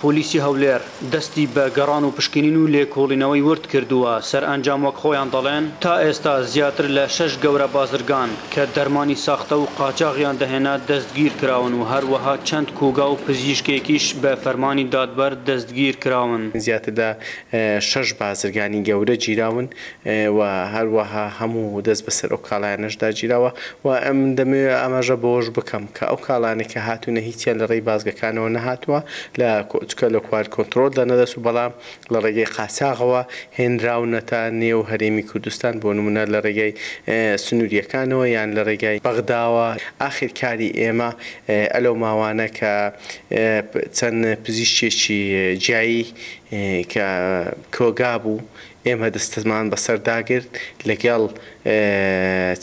پۆلیسی هەولێر دەستی بە گەڕان و پشکنین و لێکۆڵینەوەی ورد کردووە، سەرئەنجام وەک خۆیان دەڵێن تا ئێستا زیاتر لە شەش گەورە بازرگان کە دەرمانی ساختە و قاچاغیان دەهێنا دەستگیرکراون و هەروەها چەند کۆگا و پزیشکێکیش بە فەرمانی دادوەر دەستگیرکراون. زیاتر لە شەش بازرگانی گەورە گیراون و هەروەها هەموو دەست بەسەر ئەو کاڵایانەشدا گیراوە و من دەمەوێت ئاماژە بەوەش بکەم کە ئەو کاڵانەی کە هاتوونە هیچیان لە ڕێی بازگەکانەوە نەهاتووە لە چونکە لە کوالت کۆنترۆڵدا نەدەچوو بەڵام لە ڕێگەی قاچاغەوە هێنراونەتە نێو هەرێمی کوردستان بۆ نمونە لە ڕێگای سنووریەکانەوە یان لە ڕێگای بەغداوە ئاخر کاری ئێمە ئەلەو ماوانە کە چەند پزیشکێکی جیایی کە کۆگا بوو ئێمە دەستمان بەسەرداگرت لەگەڵ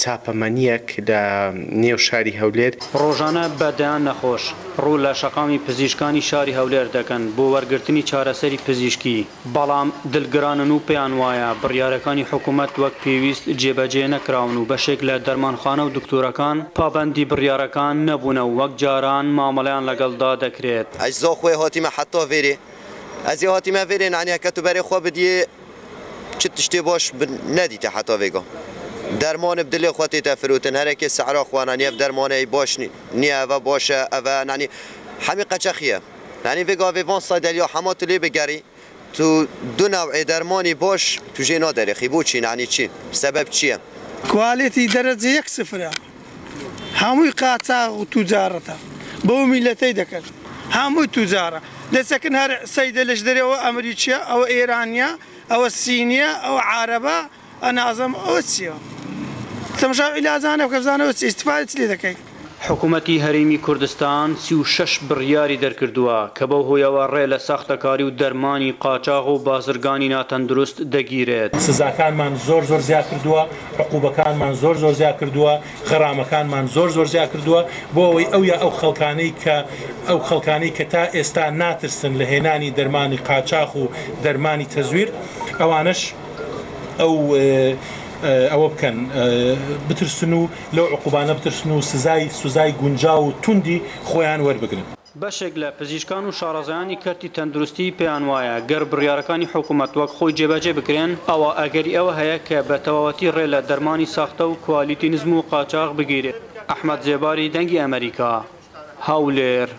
چاپەمەنییەک لە نێو شاری هەولێر. ڕۆژانە بە دەیان نەخۆش ڕوو لە شەقامی پزیشکانی شاری هەولێر دەکەن بۆ وەرگرتنی چارەسەری پزیشکی، بەڵام دڵگرانن و پێیان وایە بڕیارەکانی حکومەت وەک پێویست جێبەجێ نەکراون و بەشێک لە دەرمانخانە و دکتۆرەکان پابەندی بڕیارەکان نەبوونە و وەک جاران مامەڵەیان لەگەڵدا دەکرێت. ئەژ زاخۆێ هاتیمە حەتا ڤێرێ ئەزێ هاتیمە ڤێرێ نعنی هەکە تو بەرێ خو بدیێ چ تشتێ باش نەدیتە حەتا ڤێگا دەرمان بدلێ خو تێتە فروتن هەرەکێ سعرا خو نعنی ئەڤ دەرمانە ئی باش نییە ئەڤ باشە ئەڤ نعنی حەمی قەچەخیە نعنی ڤێگا ڤێ ڤان سایدەلیا حەما تو لێ بگەڕی تو دو نەوعێ دەرمانی باش تو ژێ نادەرێخی بۆچی نعنی چی سەبەب چییە؟ کوالێتی دەرەجە یەک سفرە هەمووی قاچاغ و توجارەتە بەو میلەتەی دەکەن هەمووی توجارە دەچەکن هەر سەیدە لەش دەرێ ئەوە ئەمریکیە ئەوە ئێرانیە ئەوە سینیە ئەوە عارەبە ئەنازم ئەوە چیە تەماشا عیلاجانە بکە بزانە ئەوە چیە ئیستفادە چ لێ دەکەی. حکومەتی هەرێمی کوردستان 36 بڕیاری دەرکردووە کە بەو هۆیەوە ڕێ لە ساختەکاری و دەرمانی قاچاغ و بازرگانی ناتەندروست دەگیرێت. سزاکانمان زۆر زۆر زیاد کردووە، عقوبەکانمان زۆر زۆر زیاد کردووە، غەرامەکانمان زۆر زۆر زیاد کردووە بۆ ئەوەی ئەو یا ئەو خەڵکانەی کە ئەو خەڵکانەی کە تا ئێستا ناترسن لە هێنانی دەرمانی قاچاخ و دەرمانی تەزویر ئەوانەش ئەو ئەوە بکەن بترسن و لەو عقوبانە بترسن و سزای سزای گونجاو و توندی خۆیان وەربگرن. بەشێک لە پزیشکان و شارەزایانی کەرتی تەندروستی پێیان وایە گەر بڕیارەکانی حکومەت وەک خۆی جێبەجێ بکرێن ئەوا ئەگەری ئەوە هەیە کە بە تەواوەتی ڕێ لە دەرمانی ساختە و کوالیتی نزم و قاچاغ بگیرێت. ئەحمەد زێباری، دەنگی ئەمەریکا، هەولێر.